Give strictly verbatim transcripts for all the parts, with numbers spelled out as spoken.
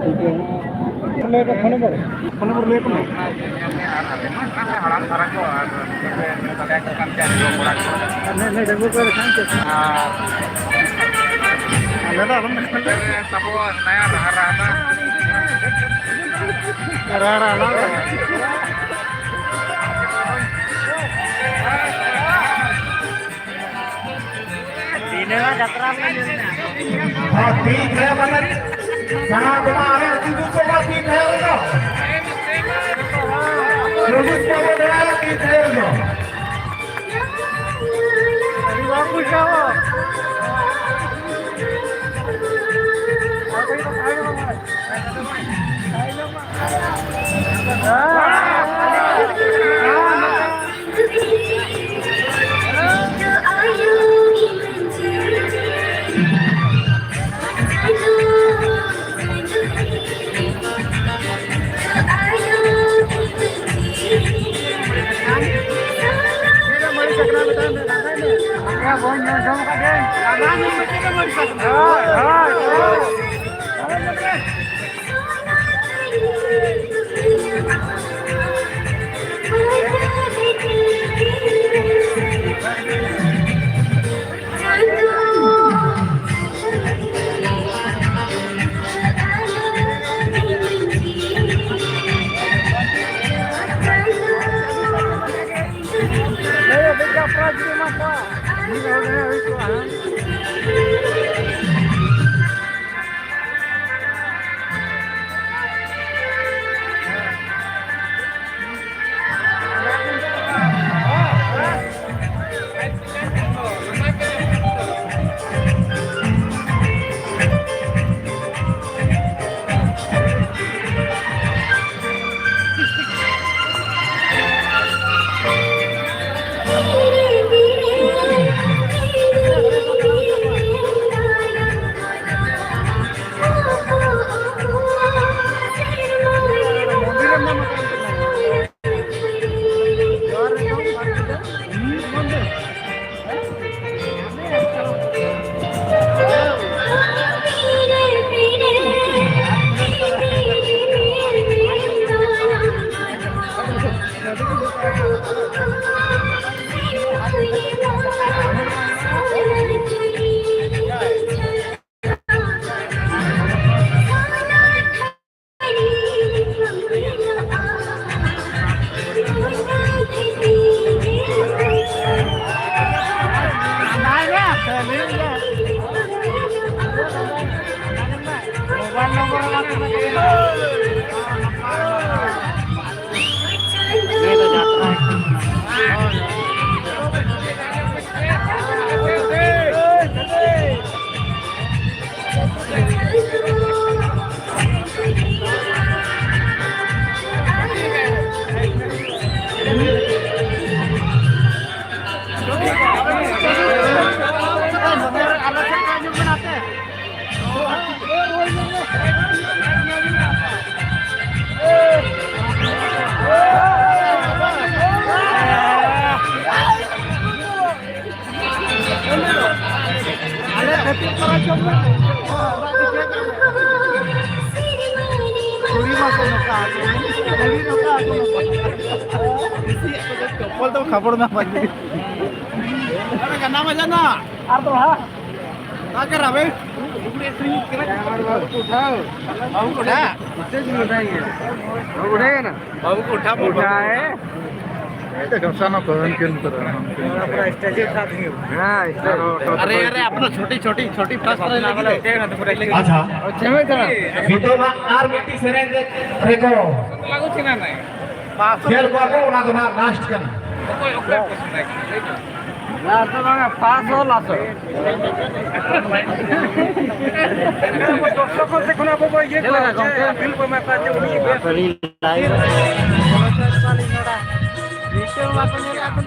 ᱞᱟᱹᱭ ᱯᱮ, phone number. Phone number ᱞᱟᱹᱭ ᱯᱮ ᱢᱟ᱾ ᱦᱟᱲᱟᱢ ᱫᱷᱟᱨᱟ ᱠᱚ ᱟᱨ ᱱᱚᱰᱮ ᱰᱟᱺᱜᱩᱣᱟᱹ ᱠᱚᱲᱟ ᱠᱚ᱾ ᱟᱨ ᱱᱚᱰᱮ ᱰᱟᱺᱜᱩᱣᱟᱹ ᱠᱚᱲᱟ ᱞᱮᱠᱷᱟᱱ ᱪᱮᱫ? ᱟᱨ ᱟᱞᱮ ᱫᱚ ᱟᱞᱚᱢ ᱢᱮᱱ ᱞᱮ᱾ ᱛᱟᱵᱚ ᱱᱟᱭᱟ ᱨᱟᱦᱟ ᱨᱟᱦᱟ᱾ ᱨᱟᱦᱟ ᱨᱟᱦᱟ᱾ ᱫᱤᱱᱟᱹᱢᱟ ᱡᱟᱛᱨᱟ ᱨᱮ ᱧᱮᱞ ᱧᱟᱢ᱾ ᱦᱚᱸ, ᱴᱷᱤᱠ ᱜᱮᱭᱟ, ᱢᱟᱱᱮ, ᱥᱟᱱᱟ ᱠᱚᱢᱟ ᱟᱞᱮ ᱟᱹᱛᱩ ᱫᱤᱥᱚᱢ ᱢᱟ ᱴᱷᱤᱠ ᱜᱮᱭᱟ ᱨᱮᱫᱚ᱾ ᱯᱩᱞᱤᱥ ᱠᱚ ᱵᱚᱞᱮ ᱴᱷᱤᱠ ᱜᱮᱭᱟ ᱨᱮᱫᱚ᱾ ᱪᱚᱯᱚᱞ ᱫᱚ ᱠᱷᱟᱵᱚᱲ ᱢᱮ ᱵᱟᱝ᱾ ᱟᱨ ᱫᱚ ᱦᱟᱸᱜ᱾ ᱵᱟᱵᱩ ᱠᱚ ᱩᱴᱷᱟᱣ᱾ ᱵᱟᱵᱩ ᱠᱚ ᱩᱴᱷᱟᱣ᱾ ᱵᱟᱵᱩ ᱠᱚ ᱩᱴᱷᱟᱣ᱾ ᱵᱟᱵᱩ ᱠᱚ ᱩᱴᱷᱟᱣ᱾ ᱵᱟᱵᱩ ᱠᱚ ᱩᱴᱷᱟᱣ᱾ ᱩᱴᱷᱟᱣ ᱦᱮ᱾ ᱮ ᱛᱚ ᱜᱷᱟᱥᱟ ᱱᱟ ᱠᱚ ᱩᱱᱠᱤᱱ ᱠᱚ᱾ ᱦᱮᱸ, ᱟᱨᱮ, ᱟᱨᱮ, ᱟᱯᱱᱟ ᱪᱷᱳᱴᱤ, ᱪᱷᱳᱴᱤ, ᱪᱷᱳᱴᱤ ᱯᱨᱟᱥ ᱠᱚᱨᱮ ᱞᱟᱹᱜᱤᱫ᱾ ᱟᱪᱪᱷᱟ᱾ ᱱᱤᱛᱚᱜ ᱢᱟ ᱟᱨ ᱢᱤᱫᱴᱤᱡ ᱥᱮᱨᱮᱧ ᱨᱮ, ᱨᱮᱠᱚ ᱠᱷᱮᱞ ᱠᱚᱣᱟ ᱠᱚ, ᱚᱱᱟ ᱫᱚ ᱱᱟᱦᱟᱜ ᱞᱟᱥᱴ ᱠᱟᱱᱟ᱾ ᱞᱟᱥ ᱫᱚ ᱵᱟᱝᱟ, ᱯᱟᱥ ᱦᱚᱸ ᱞᱟᱥ᱾ ᱫᱚᱨᱥᱚᱠ ᱥᱮᱫ ᱠᱷᱚᱱ ᱟᱵᱚ ᱵᱚ ᱤᱭᱟᱹ ᱠᱚᱣᱟ, ᱪᱮᱫ ᱞᱮᱠᱟ ᱜᱚᱢᱠᱮ? ᱟᱹᱯᱤᱞ ᱠᱚ ᱮᱢᱟ ᱠᱚᱣᱟ ᱡᱮ ᱩᱱᱤ ᱵᱮᱥ᱾ ᱵᱷᱤᱰᱤᱭᱳ ᱢᱟ ᱠᱚ ᱧᱮᱞᱮᱫᱼᱟ ᱠᱚ᱾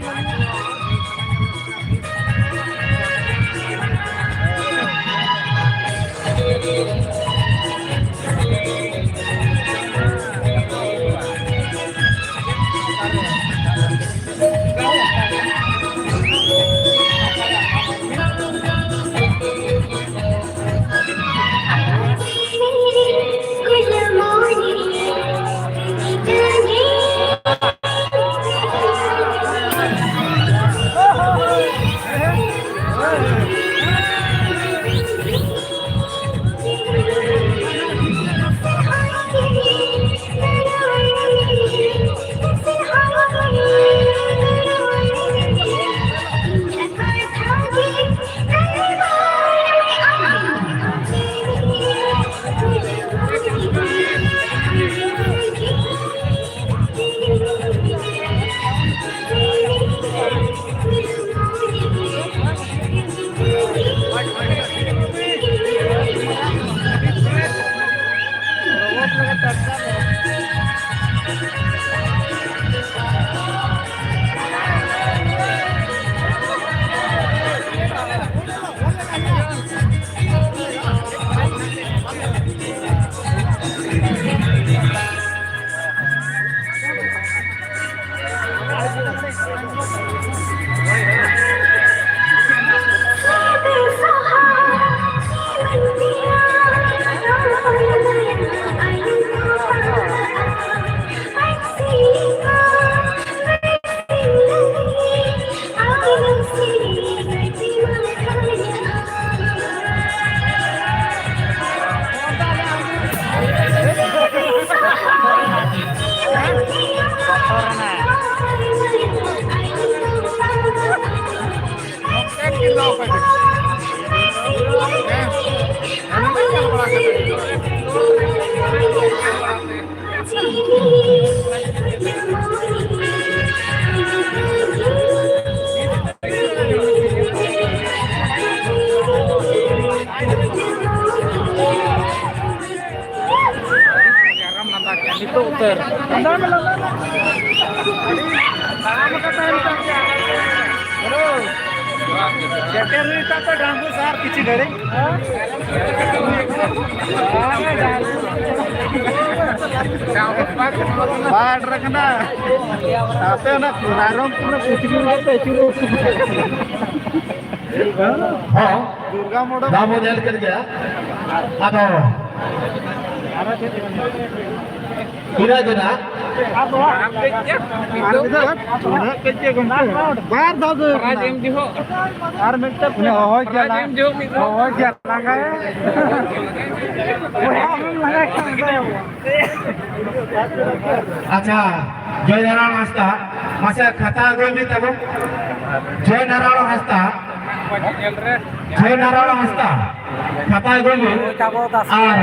ᱱᱤᱛᱚᱜ ᱩᱛᱟᱹᱨ᱾ ᱥᱮᱴᱮᱨ ᱦᱩᱭᱩᱜ ᱠᱟᱱ ᱛᱚ ᱰᱟᱸᱰᱵᱳᱥ ᱟᱨ ᱠᱤᱪᱷᱩ ᱜᱷᱟᱹᱲᱤᱡ᱾ ᱵᱟᱭ ᱥᱮᱴᱮᱨ ᱠᱟᱱᱟ᱾ ᱟᱯᱮ ᱚᱱᱟ ᱨᱟᱭᱨᱚᱝᱯᱩᱨ ᱨᱮ ᱯᱩᱪᱷᱞᱩ ᱠᱟᱛᱮ ᱟᱹᱪᱩᱨᱚᱜ᱾ ᱦᱚᱸ᱾ ᱫᱩᱨᱜᱟ ᱢᱚᱰᱚᱞ᱾ ᱫᱟᱢ ᱵᱚ ᱧᱮᱞ ᱠᱮᱫ ᱜᱮᱭᱟ᱾ ᱟᱫᱚ ᱤᱱᱟᱹ ᱜᱮ ᱱᱟᱜ᱾ ᱟᱨ ᱢᱤᱫ ᱫᱷᱟᱣ, ᱟᱨ ᱢᱤᱫ ᱫᱷᱟᱣ ᱜᱚᱢᱠᱮ᱾ ᱵᱟᱨ ᱫᱷᱟᱣ ᱫᱚ ᱯᱨᱟᱭᱤᱡᱽ ᱮᱢ ᱡᱚᱦᱚᱜ᱾ ᱟᱨ ᱢᱤᱫᱴᱮᱱ ᱯᱨᱟᱭᱤᱡᱽ ᱮᱢ ᱡᱚᱦᱚᱜ ᱢᱤᱫ ᱫᱷᱟᱣ᱾ ᱦᱚᱦᱚᱭ ᱜᱮᱭᱟ, ᱞᱟᱸᱜᱟᱭᱟ᱾ ᱟᱪᱪᱷᱟ, ᱡᱚᱭ ᱱᱟᱨᱟᱭᱚᱱ ᱦᱟᱸᱥᱫᱟ, ᱢᱟᱥᱮ ᱠᱷᱟᱛᱟ ᱟᱹᱜᱩᱭ ᱢᱮ ᱛᱟᱵᱚ᱾ ᱡᱚᱭ ᱱᱟᱨᱟᱭᱚᱱ ᱦᱟᱸᱥᱫᱟ, ᱡᱚᱭ ᱱᱟᱨᱟᱭᱚᱱ ᱦᱟᱸᱥᱫᱟ, ᱠᱷᱟᱛᱟ ᱟᱹᱜᱩᱭ ᱢᱮ᱾ ᱟᱨ